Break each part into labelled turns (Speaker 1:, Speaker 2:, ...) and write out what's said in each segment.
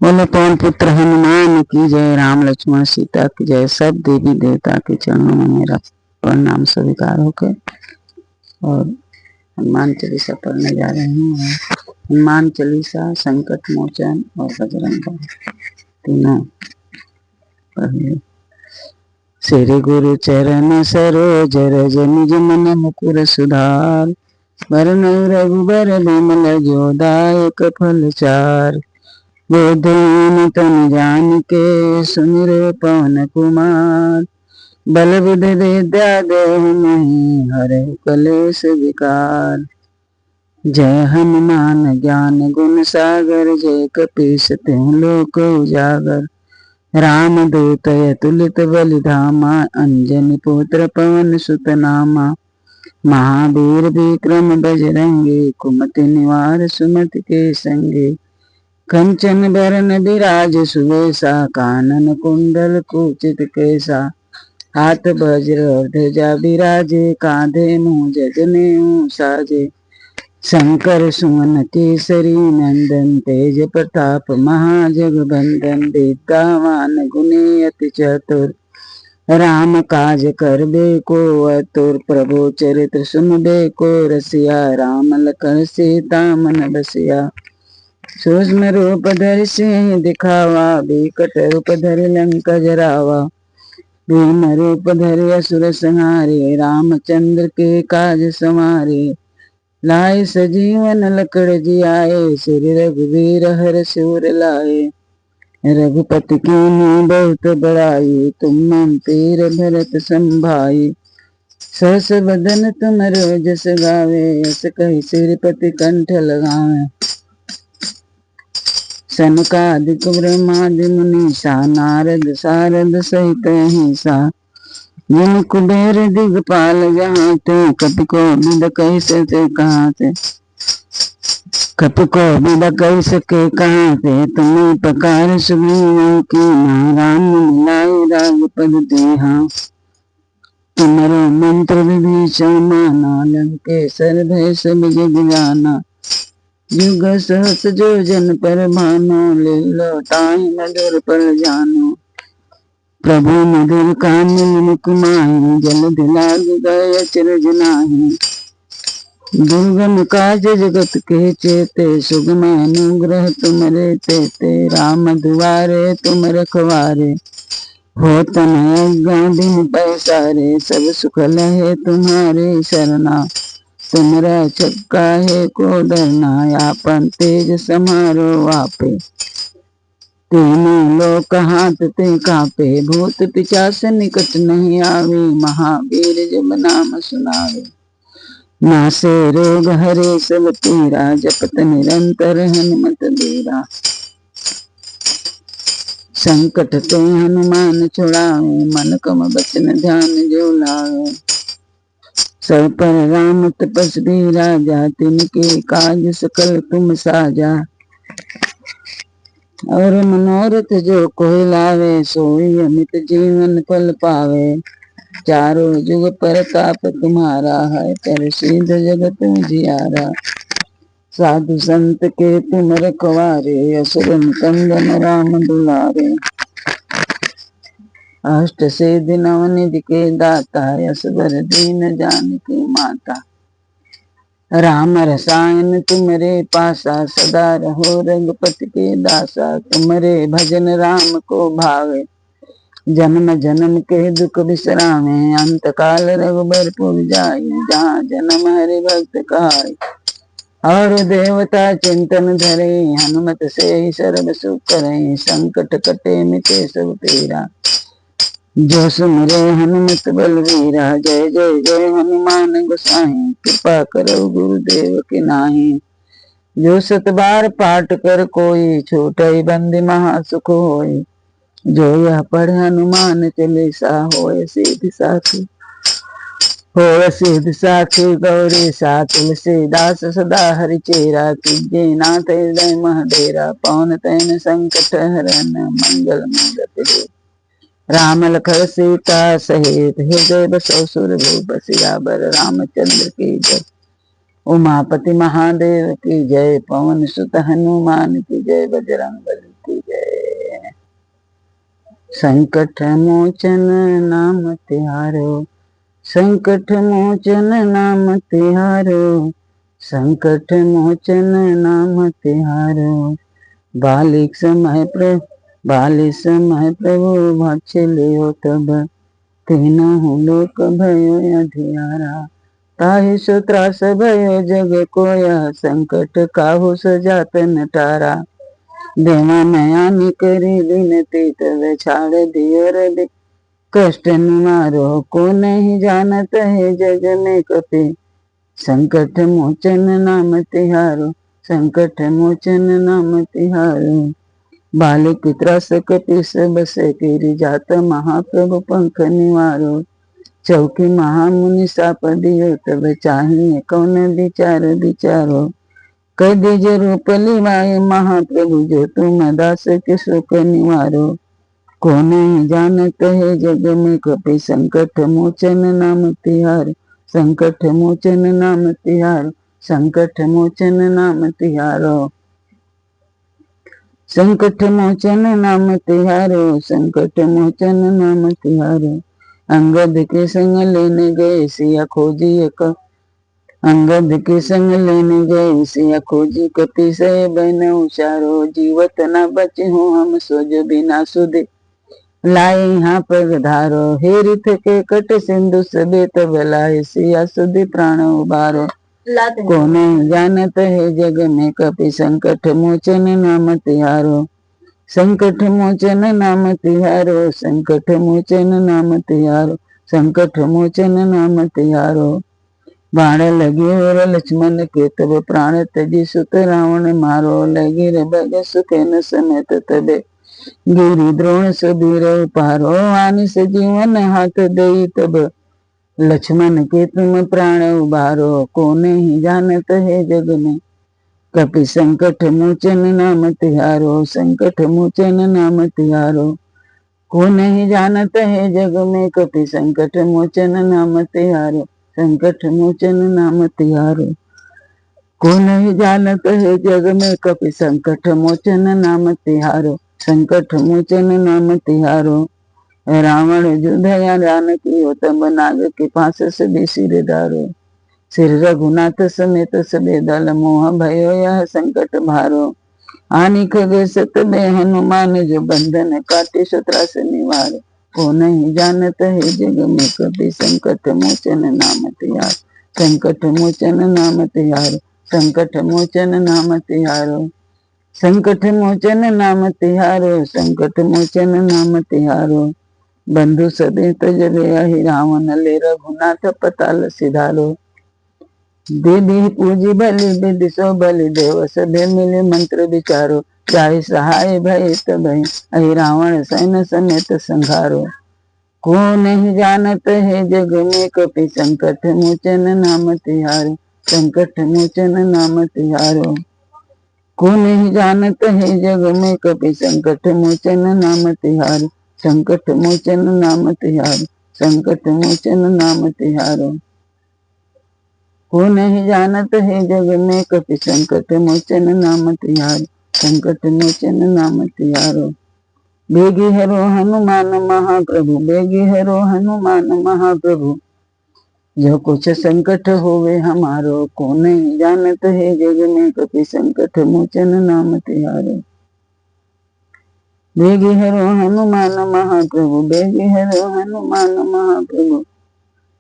Speaker 1: बोलो पवन पुत्र हनुमान की जय, राम लक्ष्मण सीता की जय। सब देवी देवता के चरणों में मेरा प्रणाम स्वीकार होके और हनुमान चालीसा पढ़ने जा रहे हैं। हनुमान चालीसा, संकट मोचन और बजरंग तीनों पढ़िए। श्री गुरु चरण सरोज रज निज मन मुकुर सुधार, वरन रघुबर विमल जो दायक फल चार। बुद्धिहीन तन जान के सुमिरो पवन कुमार, बल बुद्धि विद्या देहु मोहि हरहु कलेश विकार। जय हनुमान ज्ञान गुण सागर, जय कपीस तिहु लोक उजागर। राम दूत अतुलित बल धामा, अंजनी पुत्र पवन सुत नामा। महावीर विक्रम बजरंगी, कुमति निवार सुमति के संगी। कंचन बरन विराज सुवेशा, कानन कुंडल कुचित केसा। हाथ वज्र और ध्वजा विराजे, कांधे मुँह जनेऊ साजे। शंकर सुमन केसरी नंदन, तेज प्रताप महाजगबंदन। विद्यावान गुणी अति चतुर, राम काज करबे को अतुर। प्रभु चरित्र सुनबे को रसिया, राम लखन सीता मन बसिया। सूक्ष्म रूप धरि सिंह दिखावा, बिकट रूप धरि लंका जरावा। भीम रूप धरि असुर संहारे, रामचंद्र के काज संवारे। लाए सजीवन लकड़ जियाए, श्री रघुवीर हर सिर लाए। रघुपति कीन्ही बहुत बड़ाई, तुम मम पीर भरत संभाई। सहस बदन तुमरो जस गावे, अस कहि श्रीपति कंठ लगावे। सनकादिक ब्रह्मादि मुनीसा, नारद सारद सहित अहिंसा। जिन कुबेर दिगपाल जहाँ ते, कपि को बिद कहि सके कहाँ ते। कपि को बिद कहि सके कहाँ ते। तुम उपकार सुग्रीव कीन्हा, राम मिलाए राघपद दीन्हा। तुम्हारो मंत्र विभीषण माना, लंकेश्वर भय सब जग जाना। युग सहस जो जन पर भानो, ले लो ताहि मधुर पल जानो। प्रभु मधुर कामिल मुख माहि, जल दिलाग गए अचरज नाहि। दुर्गम काज जगत के चेते, सुगम अनुग्रह तुमरे तेते। राम दुआरे तुम रखवारे, हो तन आज्ञा बिन पैसारे। सब सुख लहे तुम्हारे शरणा, तुमरा छक्का है को डरना। आपन तेज समारो आपे, तीनों लोक हाथ ते कापे। भूत पिचास निकट नहीं आवे, महावीर जब नाम सुनावे। नासे रोग हरे सब पीरा, जपत निरंतर हनुमत बीरा। संकट ते हनुमान छुड़ावे, मन कम बचन ध्यान जो लावे। सब पर राम तपस्वी राजा, तिनके काज सकल तुम साजा। और मनोरथ जो कोई लावे, सोई अमित जीवन फल पावे। चारों जुग परताप तुम्हारा है, पर सिद्ध जगत उजियारा। साधु संत के तुम रखवारे, असुर कंदन राम दुलारे। अष्ट सिद्धि नवनिधि के दाता, असबर दीन जानकी माता। राम रसायन तुमरे पासा, सदा रहो रघुपति के दासा। तुमरे भजन राम को भावे, जन्म जन्म के दुख बिसरावे। अंत काल रघुबर पुर जाई, जहाँ जन्म हरि भक्त कहाई। और देवता चिंतन धरे, हनुमत से सर्व सुख करे। संकट कटे मिटे सब पीरा, जो सुमरे हनुमत बलवीरा। जय जय जय हनुमान गोसाई, कृपा करो गुरुदेव की नाही। जो सत बार पाठ कर कोई, छूटई बंदी महा सुख होई। जो यह पढ़ हनुमान चालीसा, होय सिद्धि साखी, होय सिद्धि साखी गौरी सा। तुलसीदास सदा हरि चेरा, कीजे नाथ हृदय महडेरा। पवन तैन संकट हरन, मंगल मूरति राम लखन सीता सहित। हृदय बसो सुर भूप सियावर रामचंद्र की जय। उमापति महादेव की जय। पवन सुत हनुमान की जय। बजरंग बली की जय। संकट मोचन नाम तिहारो, संकट मोचन नाम तिहारो, संकट मोचन नाम तिहारो। बालिक समय बाली समय प्रभु भक्ष लियो तब, तीनों लोक भयो अधियारा। ताहि सो त्रास भयो जग को यह संकट काहू सजात न टारा। देवा नया करी विनती तब छाड़ दियो रवि कष्ट निवारो। को नहीं जानत है जग में कपि, संकट मोचन नाम तिहारो, संकट मोचन नाम तिहारो। बालिक त्रास कपि बसे गिरि जात महाप्रभु पंख निवारो। चौकी महामुनि साप दियो तब चाहिए कौन विचार विचारो। कह दीजे रूप लिवाए महाप्रभु जो तुम दास के सुख निवारो। को नहीं जानत है जग में कपि, संकट मोचन नाम तिहार, संकट मोचन नाम तिहार, संकट मोचन नाम तिहारो। संकट मोचन नाम तिहारो, संकट मोचन नाम तिहारो। अंगद के संग लेने गए सिया खोजी एक, अंगद के संग लेने गए सिया खोजी कपि से बन उचारो। जीवत न बचे हो हम सोज बिना सुध लाए यहाँ पर धारो। हेरिथ के कट सिंधु सबे तब लाए सिया सुधि प्राण उबारो। को नहीं जानत है जग में कपि, संकट मोचन नाम तिहारो, संकट मोचन नाम तिहारो, संकट मोचन नाम तिहारो, संकट मोचन नाम तिहारो। बाण लगे और लक्ष्मण के तब प्राण तजी सुत रावण मारो। लगी रे बग सुख न समेत तबे गिरि द्रोण सबीर पारो। आनि से जीवन हाथ दई तब लक्ष्मण के तुम प्राण उबारो। को नहीं जानत है जग में कपि, संकट मोचन नाम तिहारो, संकट मोचन नाम तिहारो। को नहीं जानत है जग में कपि, संकट मोचन नाम तिहारो, संकट मोचन नाम तिहारो। को नहीं जानत है जग में कपि, संकट मोचन नाम तिहारो, संकट मोचन नाम तिहारो। रावण जुधया जानकी हो तब नाग के पास सभी सिर धारो। सिर रघुनाथ समेत सबे दल मोह भयो यह संकट भारो। आनि खग सत में हनुमान जो बंधन काटे सो त्रास निवारो। को नहीं जानत है जग में कभी, संकट मोचन नाम तिहारो, संकट मोचन नाम तिहारो, संकट मोचन नाम तिहारो। संकट मोचन नाम तिहारो, संकट मोचन नाम तिहारो। बंधु समेत जब अहि रावण ले रघुनाथ पताल सिधारो। दीदी पूजी बलि विधि सो बलि देव सभे मिले मंत्र विचारो। चाहे सहाय भय तब अहि रावण सैन समेत संघारो। को नहीं जानत है जग में कपि, संकट मोचन नाम तिहारो, संकट मोचन नाम तिहारो। को नहीं जानत है जग में कपि, संकट मोचन नाम तिहारो, संकट मोचन नाम तिहारो, संकट मोचन नाम तिहारो। को नहीं जानत है जग में कपि, संकट मोचन नाम तिहारो, संकट मोचन नाम तिहारो। बेगी हरो हनुमान महाप्रभु, बेगी हरो हनुमान महाप्रभु। जो कुछ संकट होवे हमारो, को नहीं जानत है जग में कपि, संकट मोचन नाम तिहारो। बेगी हरो हनुमान महाप्रभु, बेगी हरो हनुमान महाप्रभु।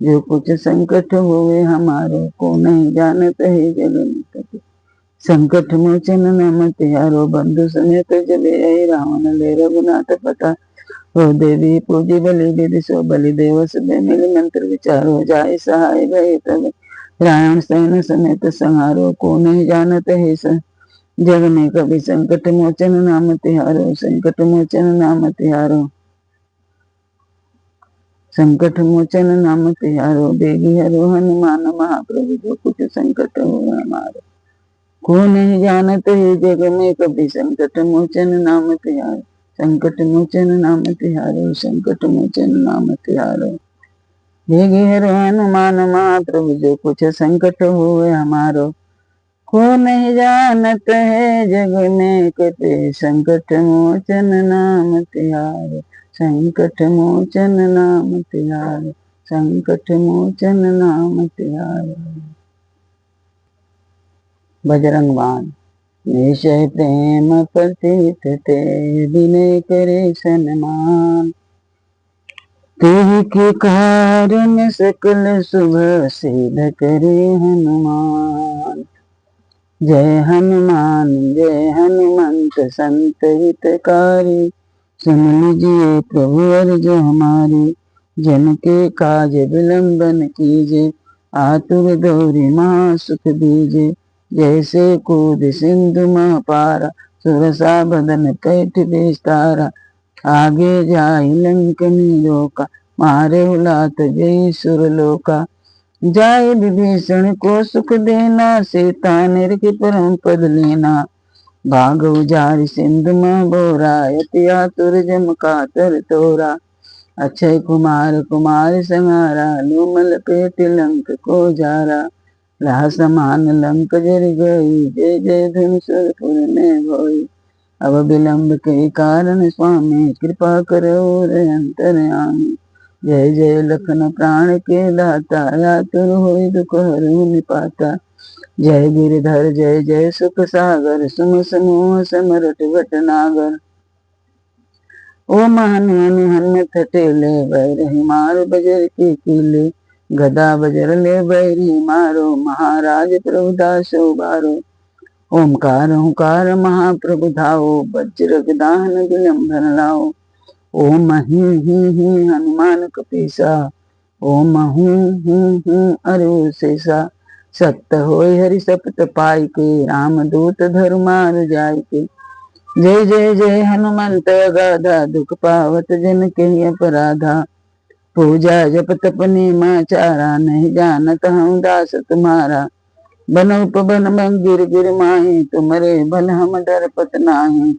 Speaker 1: जो कुछ संकट होवे हमारो, को नहीं जानत है जग में कपि, संकट मोचन नाम तिहारो। बंधु समेत जब अहि रावण ले रघुनाथ पता हो। देवी पूजी बलि विधि सो बलि देव सबे मिल मंत्र विचारो। जाय सहाय भय तब रावण सैन समेत संहारो। को नहीं जानत है जग में कभी, संकट मोचन नाम तिहारो, संकट मोचन नाम तिहारो, संकट मोचन नाम तिहारो। बेगी हरो हनुमान महाप्रभु, जो कुछ संकट हो हमारो। को नहीं जानत है जग में कभी, संकट मोचन नाम तिहारो, संकट मोचन नाम तिहारो, संकट मोचन नाम तिहारो। बेगी हरो हनुमान महाप्रभु, जो कुछ संकट होवे हमारो। को नहीं जानत है जग में कभी, संकट मोचन नाम तिहारो, संकट मोचन नाम तिहारो, संकट मोचन नाम तिहारो। बजरंग बाण। निश्चय प्रेम प्रतीत ते विनय करे सन्मान। तेहि के कारण सकल शुभ सिद्ध करे हनुमान। जय हनुमान जय हनुमंत संत हितकारी। सुन लीजिए प्रभु अर्ज हमारी। जन के काज विलंबन कीजे, आतुर गौरी महा सुख दीजे। जैसे कूद सिंधु मह पारा, सुरसा बदन पैठ विस्तारा। आगे जाय लंक निरोका, मारे उलात जय सुरलोका। जाय विभीषण को सुख देना, सीता निरख परम पद लेना। भाग उजार सिंधु मह बोरा, यति आतुर जम कातर तोरा। अक्षय कुमार कुमार संहारा, लूमल पेट लंक को जारा। लह समान लंक जर गई, जय जय धन सुरपुर में भोई। अब विलंब के कारण स्वामी, कृपा करो रे अंतर्यामी। जय जय लखन प्राण के दाता, आतुर होई दुख हरु निपाता। जय गिरधर जय जय सुख सागर, सुम समूह समरट भटनागर। ओम हनु हनुमत टेले, बैरहि मार बजर के कीले। गदा बजर ले बैरी मारो, महाराज प्रभु दासो बारो। ओमकार हुकार महाप्रभु धाओ, वज्र दाहन विलंबन लाओ। ओम ही ही हनुमान कपीसा, ओम हूँ हूँ हूँ अरु शेषा। सत्य होय हरि सपत पाई के, राम दूत धर्मार जाय के। जय जय जय हनुमंत गाधा, दुख पावत जन के अपराधा। पूजा जप तप नियमाचारा, नहीं जानत हूँ दास तुम्हारा। बन उपबन मन गिर गिर माही, तुमरे बल हम डरपत नाही।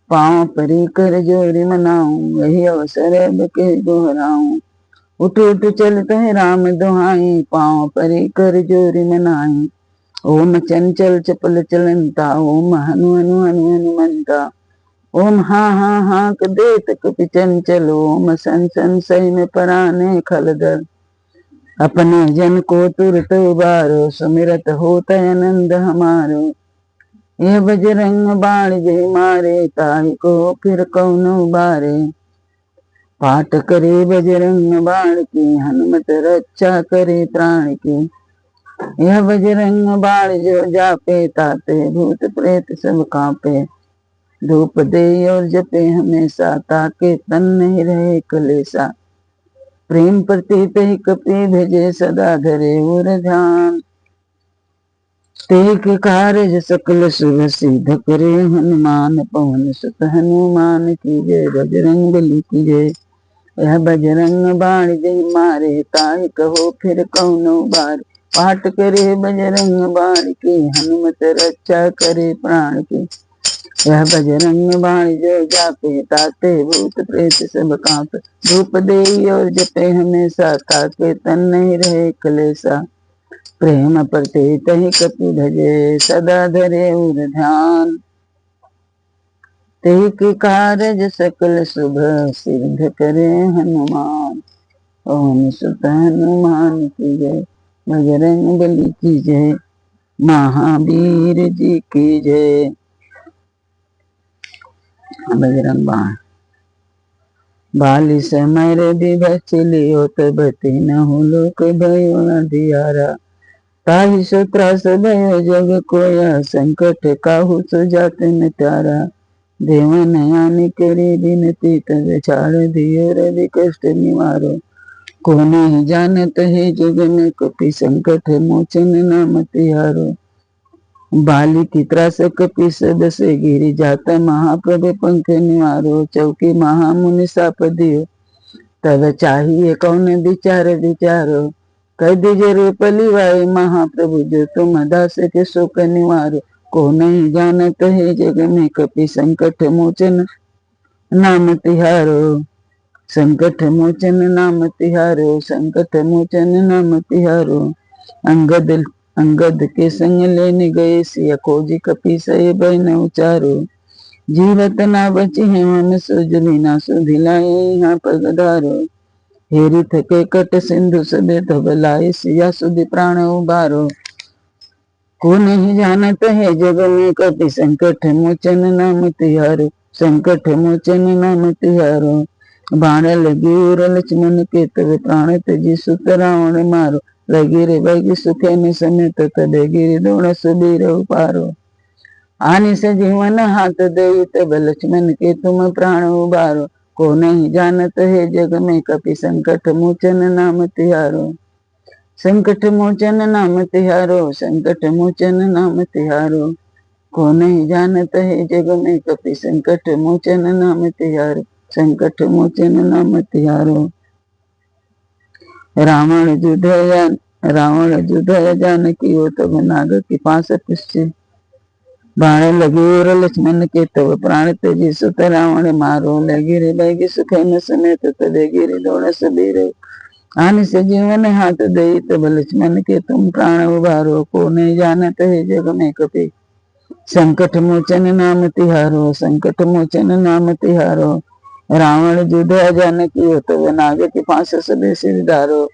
Speaker 1: पाँव परी कर जोरी मनाऊं, वही अवसर अब के दोहराऊं। उठ उठ चलते हैं राम दुहाई, पाँव परी कर जोरी मनाई। ओम चंचल चपल चलंता, ओम हनु हनु हनु हनुमंता। ओम हा हा हा देत कपि चंचल, ओम सन सन सही में पराने खलदल। अपने जन को तुरत उबारो, सुमिरत होत आनंद हमारो। ये बजरंग बाण जय मारे, ताहि को फिर कौन उबारे। पाठ करे बजरंग बाण की, हनुमत रक्षा करे प्राण की। यह बजरंग बाण जो जापे, ताते भूत प्रेत सब कांपे। धूप दे और जपे हमेशा, ताके तन नहीं रहे कलेसा। प्रेम प्रतीत ही कपि भेजे, सदा धरे उर ध्यान। ते कार्य सकल शुभ सिद्ध करे हनुमान। पवन सुत हनुमान की जय, बजरंग बली की जय। यह बजरंग बाण जय मारे, ताहि कहो फिर कौन बार। पाठ करे बजरंग बाण की, हनुमत रक्षा करे प्राण की। यह बजरंग बाण जो जापे, ताते भूत प्रेत सब कांपे। धूप दे और जपे हमेशा, ताके तन नहीं रहे कलेसा। प्रेम प्रतीत ही कपि भजे, सदा धरे उर ध्यान। ते के कारज सकल शुभ सिद्ध करे हनुमान। ओम सुत हनुमान की जय, बजरंग बली की जय, महावीर जी की जय। बजरंग बाण। बाली समर विभच लियो, तब तीनहु लोक भयो अंधियारा। ताहि सो त्रास भयो जग कोया, संकट काहु सुजात न त्यारा। देवन आनि करी विनती, तब छाड़ दियो रवि कष्ट निवारो। को नहीं जानत है जग में कपि, संकट मोचन नाम तिहारो। बाली की त्रास कपि सब से गिरी जाता, महाप्रभु पंख निवारो। चौकी महामुनि साप दियो, तब चाहिए कौन विचार विचारो। कह दीजिए रूप लिवाए महाप्रभु, जो तुम दास के शोक निवारो। को नहीं जानत है जग में कपि, संकट मोचन नाम तिहारो। संकट मोचन नाम तिहारो, संकट मोचन नाम तिहारो। अंगद अंगद के संग लेने गए, सिया खोजी कपि सहे बहन उचारो। जीवत ना बची है मन सुजनी ना सुधि लाए यहाँ पग धारो। हेरी थके कट सिंधु सबे तब लाए सिया सुधि प्राण उबारो। को नहीं जानत है जग में कपि संकट मोचन नाम तिहारो, संकट मोचन नाम तिहारो। बाण लगी उर लक्ष्मण के तब प्राण तजी सुत रावण मारो। लगी रे बगी सुखैन समेत तबे गिरि द्रोण सुबीर उपारो। आनि से जीवन हाथ दे तब लक्ष्मण के तुम प्राण उबारो। को नहीं जानत है जग में कपि संकट मोचन नाम तिहारो, संकट मोचन नाम तिहारो, संकट मोचन नाम तिहारो। को नहीं जानत है जग में कपि संकट मोचन नाम तिहारो, संकट मोचन नाम तिहारो। रावण जुध रावण जुध जानकी हो तब नाग की पास पुष्टि। बाण लगे और लक्ष्मण के तब प्राण तेजी सुत रावण मारो। लगी रे बैगी सुखैन समेत तबे गिरि द्रोण सबीर। आन से जीवन हाथ दे तब लक्ष्मण के तुम प्राण उबारो। को नहीं जानत है जग में कपि संकट मोचन नाम तिहारो, संकट मोचन नाम तिहारो। रावण जुध जानकी हो तब नाग की फांस सबे सिर धारो।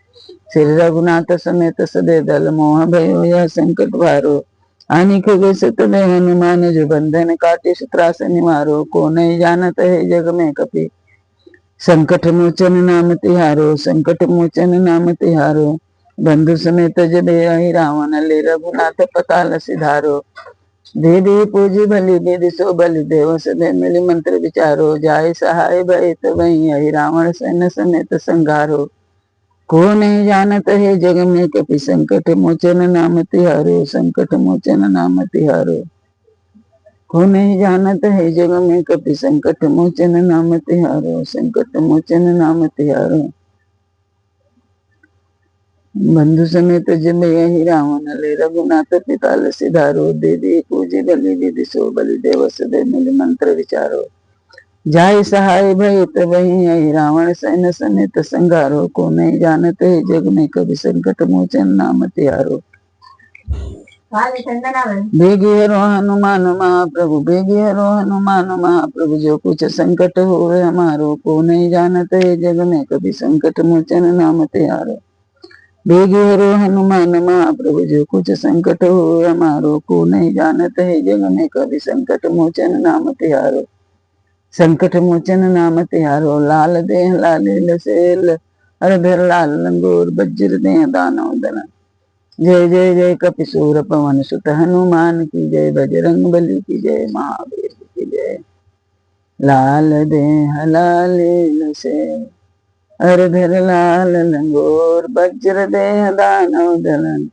Speaker 1: श्री रघुनाथ समेत सबे दल मोह भयो यह संकट भारो। आनि खग सत हनुमान जो बंधन काटे त्रास निवारो। को नहीं जानत है जग में कपि संकट मोचन नाम तिहारो, संकट मोचन नाम तिहारो। बंधु समेत जब आई रावण ले रघुनाथ पताल सिधारो। देवी पूजी भली विधि सो बलि देव सदे मिली मंत्र विचारो। जाय सहाय भय तबई आई रावण सैन समेत संघारो। को नहीं जानत है जग में कपि संकट मोचन नाम तिहारो, संकट मोचन नाम तिहारो। को नहीं जानत है जग में कपि संकट मोचन नाम तिहारो, संकट मोचन नाम तिहारो। बंधु समेत जब यही रावण ले रघुनाथ पिताल सिधारो। देवी पूजी बलि विधि सो बलि देव सदे मिल मंत्र विचारो। जाय सहाय भय तबही यही रावण सैन समेत संघारो। को नहीं जानत है जग में कभी संकट मोचन नाम तिहारो। बेगी हरो हनुमान महाप्रभु, बेगी हरो हनुमान महाप्रभु। जो कुछ संकट होवे हमारो। को नहीं जानत है जग में कभी संकट मोचन नाम तिहारो। बेगी हरो हनुमान महाप्रभु, जो कुछ संकट हो हमारो। को नहीं जानत है जग में कभी संकट मोचन नाम तिहारो, संकट मोचन नाम तिहारो। लाल देह लाल सेल अरधर लाल लंगोर वज्र देह दानव दन। जय जय जय कपिसूर पवन सुत हनुमान की जय, बजरंग बली की जय, महावीर की जय। लाल देह लाल सेल अरधर लाल लंगोर वज्र देह दानव दलन।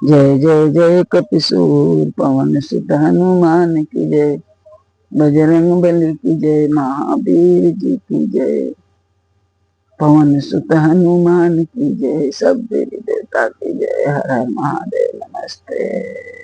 Speaker 1: जय जय जय कपिसूर पवन सुत हनुमान की जय, बजरंग बली की जय, महावीर जी की जय, पवन सुत हनुमान की जय, सब देवी देवता की जय। हर हर महादेव। नमस्ते।